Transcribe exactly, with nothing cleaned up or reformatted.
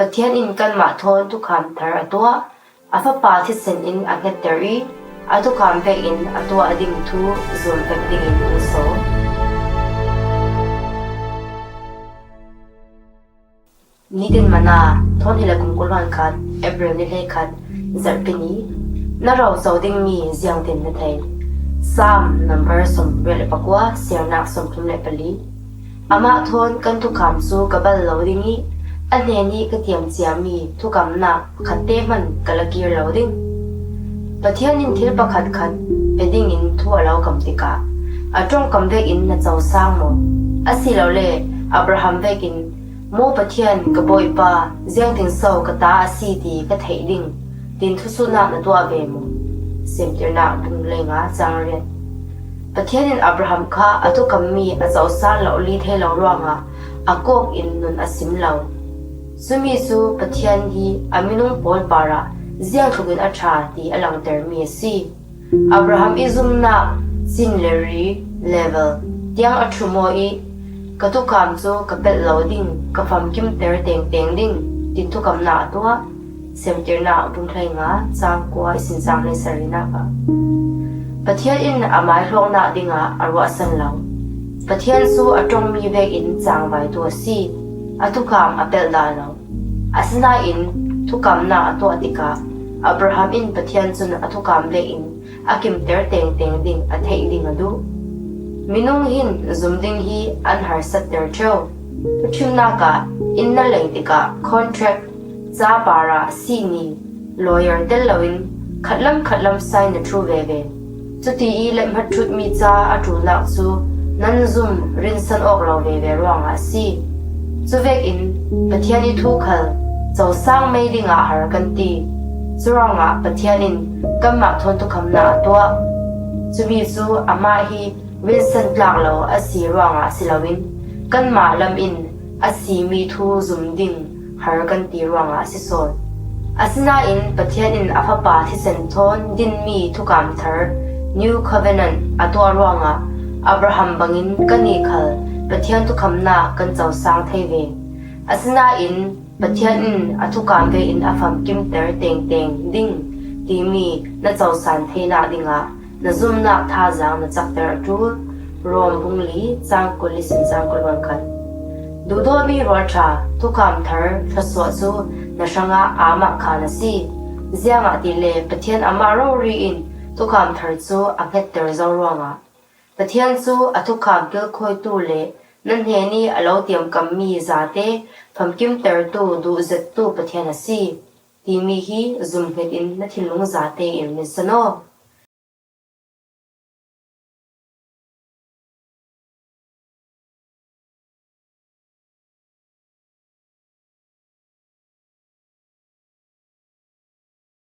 Pathian in kanmah thawn thukham thar a tuah, a Fapa thisen in a nghetter i, a thukham vekin a tuah ding thu zuam vek dingin in sawl. Nitin Manna, thawn hi le kum kul hluan khat, April ni hleikhat, Zarhpi ni. Na roco ding mi ziangtin na thei? Psalm number sawmriat le pakua, siarnak sawmthum le pali. Amah thawn kan thukham cu ka bal lo ding i, a hnen i ka tiam ciami thukamnak khatte hman ka la kir lo ding. Pathian in thil pakhatkhat pe dingin thu a lo kam tikah a ṭongkam vekin na cosang maw? Asilole Abraham vekin, "Maw Pathian, ka bawipa, ziangtinso ka ta a si ti ka theih ding?" tin thusuhnak na tuah ve maw? Semtirnak bung leinga cang riat. Pathian in Abraham kha a thukammi a cosang lohli thei lo ruangah a kawk in nun a sim lo. Cumi cu Pathian hi a minung pawl parah ziangtlukin a ṭha ti a langtermi a si. Abraham i zumnak cin le ri, level, tiang a ṭhu maw i, "Ka thukham cu ka pelh lo ding, ka famkimter tengteng ding," tin thukamnak a tuah. Semtirnak bung hleinga cang kua i sincang le sarihnak ah Pathian in amai hlawknak dingah a ruahsan lo. Pathian cu a ṭongmi vekin cangvaitu a si. A thukham a pelh dah lo. Asinain thukamnak a tuah tikah Abraham in Pathian cun a thukham vekin a kimter tengteng ding a theih ding a duh. Minung hin zum ding hi an harsatter ṭheo. Thuṭhimnak ah inn na lei tikah contract ca parah sihni, lawyer tel loin khatlam khatlam sign na ṭhu veve. Cuti i lehmat ṭhutmi ca a ṭulnak cu nan zum rinsan awk lo veve ruangah a si. Cuvekin Pathian i thu khal cosang mei dingah har kan ti. Curuangah Pathian in kanmah thawn thukhamnak a tuah. Cumi cu amah hi rinsan tlak lo a si ruangah si loin kanmah lam in a simi thu zum ding har kan ti ruangah a si sawn. Asinain Pathian in a Fapa thisen thawn dinmi thukamthar, New Covenant, a tuah ruangah Abraham bangin kannih khal Pathian thukhamnak kan cosang thei ve. Asinain Pathian in a thukam vekin a famkimter tengteng ding timi na cosan theinak dingah na zumnak thazaang na cakter a ṭul. Rom bung li, cang kul ihsin cang kul hluan khat. Duhdawtmi rualṭha, thukham thar, thlawsuah cu na hrangah aa mah khan a si. Ziangahtile Pathian amah rori in thukham thar cu a hngetter zo ruangah Pathian cu a thukham kilkhawitu le na hnen i a lo tiamkammi zate famkimtertu, duhzettu Pathian a si timi hi zumhnget in na thinlung zate in rinsan aw.